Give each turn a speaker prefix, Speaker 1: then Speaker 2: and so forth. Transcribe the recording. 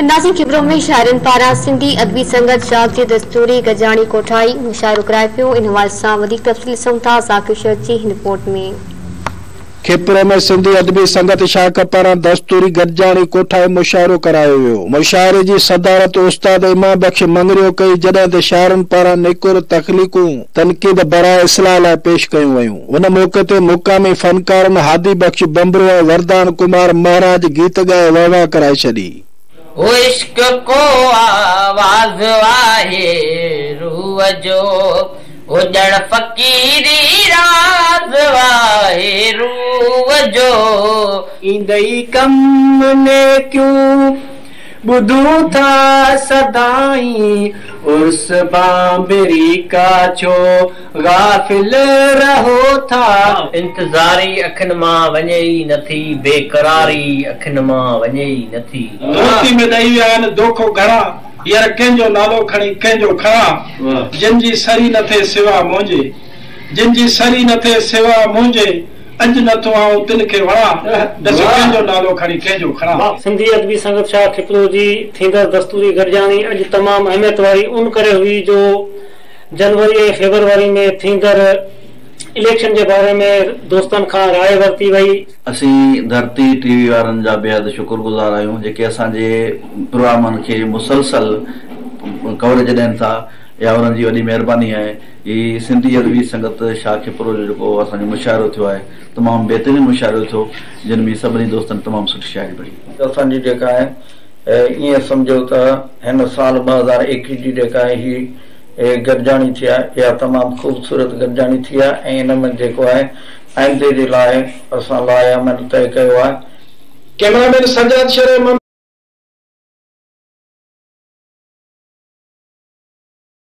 Speaker 1: ناظرين کپرو ۾ شاعرن پاران سنڌي ادبي سنگت شاخ جي دستوري گڏجاڻي ڪوٺائي مشاعرو ڪرايو ويو ان حوالي سان وڌيڪ تفصيل ڏسون ٿا ذاڪر شر جي هن رپورٽ ۾.
Speaker 2: کپرو ۾ سنڌي ادبي سنگت شاخ پاران دستوري گڏجاڻي ڪوٺائي مشاعرو ڪرايو ويو. مشاعري جي صدارت استاد امام بخش مڱريو ڪئي جڏهن ته شاعرن پاران نڪور تخليقون تنقيد براء اصلاح لاء پيش ڪيون ويون. ان موقعي تي مقامي فنڪارن هادي بخش ڀنڀرو ۽ وردان ڪمار مهراج گيت ڳائي وهه واه ڪرائي ڇڏي.
Speaker 3: هو عشق ڪو آواز آهي روح جو، هو ڄڻ فقيري راز آهي روح جو.
Speaker 4: ايندئي ڪم نيڪيون ٻڌون ٿا سدائين، عرس ڀانڀري کا ڇو غافل رهو ٿا.
Speaker 5: انتظاري اکين مان وڃي ئي نٿي، بيقراري اکين مان وڃي ئي نٿي.
Speaker 6: دوستي ۾ ڏئي ويا آهن دوکو گهڻا، ير ڪنهن جو نالو کڻي ڪنهن جو کڻان، جن جي سري نه ٿئي سوا منهنجي، جن جي سري نه ٿئي سوا منهنجي، اڄ نه ٿو آئون تن کي وڻان، ڏسو ڪنهن جو نالو کڻي ڪنهن جو کڻان.
Speaker 7: سنڌي ادبي سنگت شاخ کپرو جي ٿيندڙ دستوري گڏجاڻي اڄ تمام اهميت واري ان ڪري هئي جو جنوري ۽ فيبروري ۾ ٿيندڙ اليڪشن جي باري ۾ دوستن کان راء ورتي وئي.
Speaker 8: اسين ڌرتي ٽي وي وارن جا بيحد شڪر گذار آهيون جيڪي اسان جي پروگرامن کي مسلسل ڪوريج ڏين ٿا اها انهن جي وڏي مهرباني آهي هي سنڌي ادبي سنگت شاخ کپرو جو جيڪو اسان جو مشاعرو ٿيو آهي تمام بهترين مشاعرو ٿيو جن ۾ سڀني دوستن تمام سٺي شاعري پڙهي.
Speaker 9: اسان جي جيڪا آهي ائين سمجهو ته هن سال 2021 جي جيڪا آهي هي گڏجاڻي ٿي آهي اها تمام خوبصورت گڏجاڻي ٿي آهي ۽ ان ۾ جيڪو آهي آئيندي جي لاء اسان لائحه عمل طئي ڪيو آهي.
Speaker 6: ڪئميرا مين سجاد شر ۽ محمد.